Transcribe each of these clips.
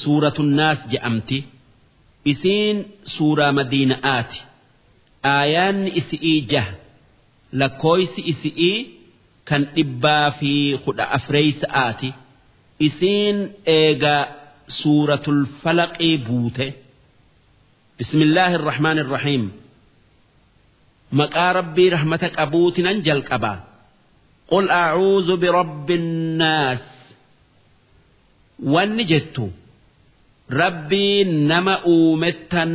Suuratu Naas je'amti. Isiin suuraa Madiina'aati. Aayaanni isi'ii jaha. Lakkooysi isi'ii kan 114ti. Isiin eega Suuratul Falaqii buute. Bismillaahi irrahmaan irrahiim. Maqaa Rabbii rahmata qabuutinan jalqaba. Qul a'uuzu birabbi nnaas. Wanni jettu, Rabbii nama uumettan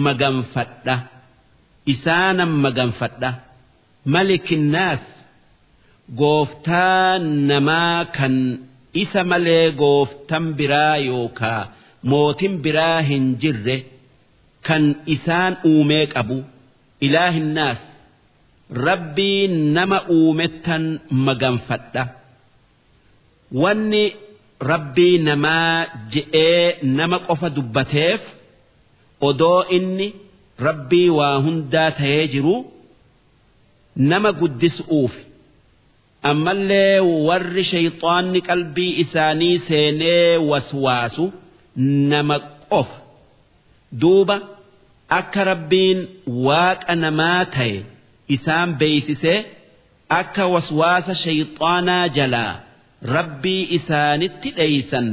maganfadha, isaanan maganfadha. Malikinnaas, gooftaa namaa kan isa malee gooftan biraa yookaa mootin biraa hin jirre, kan isaan uumee qabu. Ilaahinnaas, Rabbii nama uumettan maganfadha. Wanni Rabbii namaa je'ee nama qofa dubbateef, odoo inni Rabbii waa hundaa tayee jiruu, nama guddisu'uufi. Ammallee warri shayxaanni qalbii isaanii seenee waswaasu nama qofa. Duuba akka Rabbiin Waaqa namaa taye isaan beeysisee, akka waswaasa shayxaanaa jalaa Rabbii isaanitti dheeysan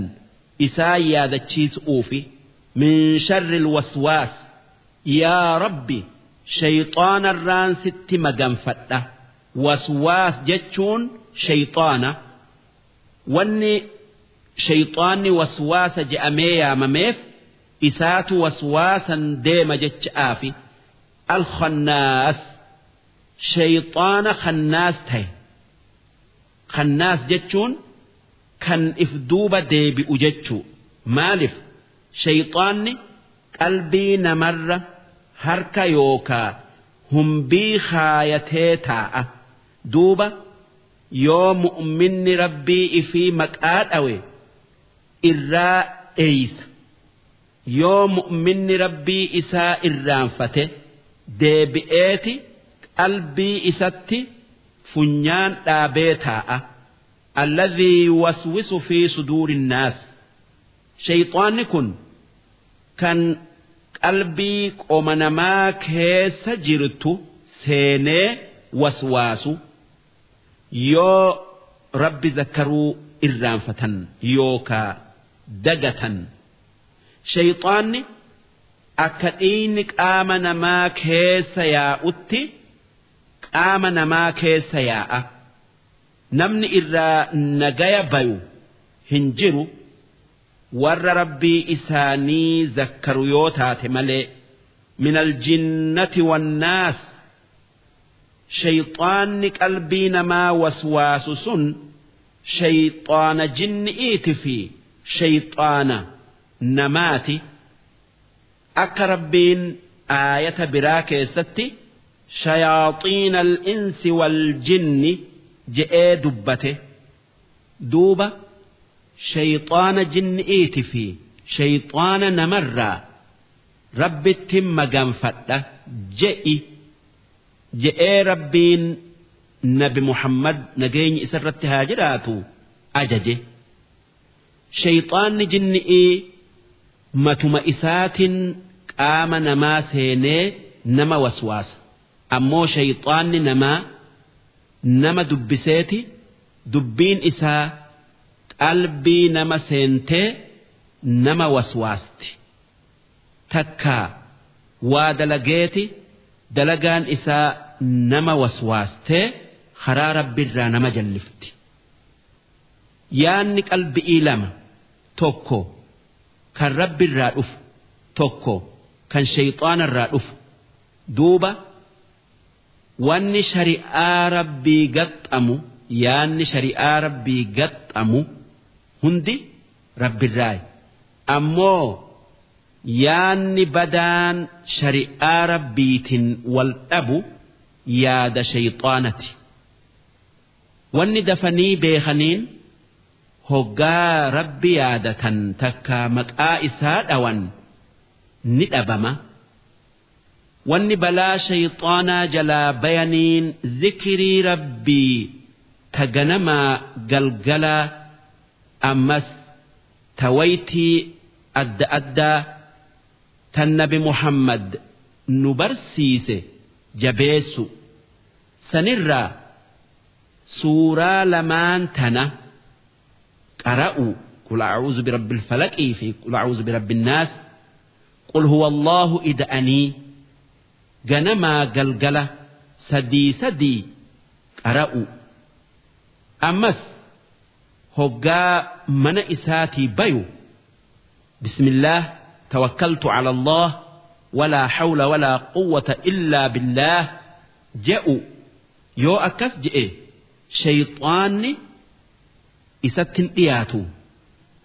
isaan yaadachiisu'uufi. Min sharril waswaas, yaa Rabbi, shayxaanarraan sitti maganfadha. Waswaas jechuun shayxaana. Wanni shayxaanni waswaasa je'amee yaamameef, isaatu waswaasan deema jecha'aafi. Al-khannaas, shayxaana khannaas taye. Khannaas jechuun kan if duuba deebi'u jechuu. Maalif? Shayxaanni qalbii namarra harka yookaa humbii khaayatee taa'a. Duuba yoo mu'minni Rabbii ifii maqaa dhawe irraa dheeysa. Yoo mu'minni Rabbii isaa irraanfate, deebi'eeti qalbii isatti funyaan dhaabee taa'a. Alladhii yuwaswisu fii suduuri nnaas. Shayxaanni kun kan qalbii qoma namaa keessa jirtu seenee waswaasu, yoo Rabbi zakkaruu irraanfatan yookaa dagatan. Shayxaanni akka dhiigni qaama namaa keessa yaa'utti qaama namaa keessa yaa'a. Namni irraa nagaya bayu hin jiru, warra Rabbii isaanii zakkaru yoo taate malee. Minal jinnati wannaas. Shayxaanni qalbii namaa waswaasu sun shayxaana jinni'iiti fi shayxaana namaati. Akka Rabbiin aayata biraa keessatti shayaaxiina al-insi wal jinni je'ee dubbate. Duuba shayxaana jinni'iiti fi shayxaana namarraa Rabbittin maganfadha je'i je'ee Rabbiin nabi Muhammad, nageenyi isarratti haa jiraatu, ajaje. Shayxaanni jinni'ii matuma isaatin qaama namaa seenee nama waswaasa. Ammoo shayxaanni namaa nama dubbiseeti dubbiin isaa qalbii nama seentee nama waswaasti. Takkaa waa dalageeti dalagaan isaa nama waswaastee karaa Rabbiirraa nama jallifti. Yaanni qalbi'ii lama: tokko kan Rabbirraa dhufu, tokko kan shayxaanarraa dhufu. Duuba wanni shari'aa Rabbii gaxxamu, yaanni shari'aa Rabbii gaxxamu hundi Rabbirraayi. Ammoo yaanni badaan shari'aa Rabbiitin wal dhabu yaada shayxaanati. Wanni dafanii beekhaniin, hoggaa Rabbi yaadatan takkaa maqaa isaa dhawan ni dhabama. Wanni balaa shayxaanaa jalaa bayaniin zikrii Rabbii ta ganamaa galgalaa, ammas Ta waytii adda addaa tan nabi Muhammad nu barsiise jabeessu. Sanirraa suuraa lamaan tana qara'u, qul a'uuzu birabbil falaqii fi qul a'uuzu birabbin naas, qul huwa Allahu ida'anii ganamaa galgala sadii sadii qara'u. Ammas hoggaa mana isaatii bayu, bismillaah tawakkaltu ala Allah walaa hawla walaa quwwata illaa billaah je'u. Yoo akkas je'e shayxaanni isatti hin dhiyaatu.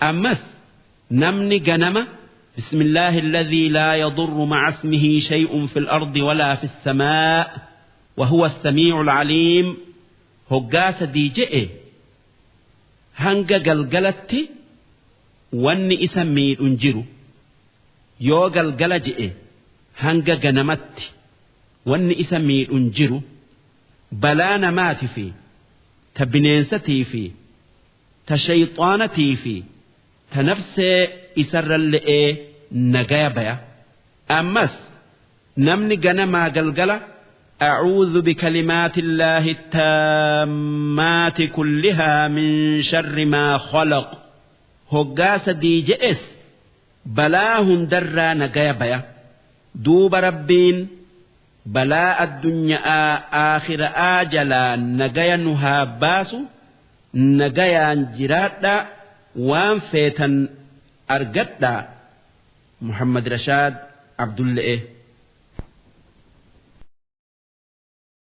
Ammas namni ganama bismillaahi alladhii laa yadurru ma'a ismihi shay'un fil ardi walaa fis samaa wa huwa as-samii'ul aliim hoggaa sadii je'e, hanga galgalatti wanni isa miidhu hin jiru. Yoo galgala je'e hanga ganamatti wanni isa miidhu hin jiru. Balaa namaati fi ta bineensatii fi ta shayxaanatii fi ta nafsee isarralle'ee nagaya baya. Ammas namni ganamaa galgala أعوذ بكلمات الله التامات كلها من شر ما خلق hoggaa sadii je'es balaa hundarraa nagaya baya. Duuba Rabbiin balaa addunyaa aakhira'aa jalaa nagaya nu haa baasu. Nagayaan jiraadhaa, waan feetan argadhaa. Muhammad Rashaad Abdulle'e.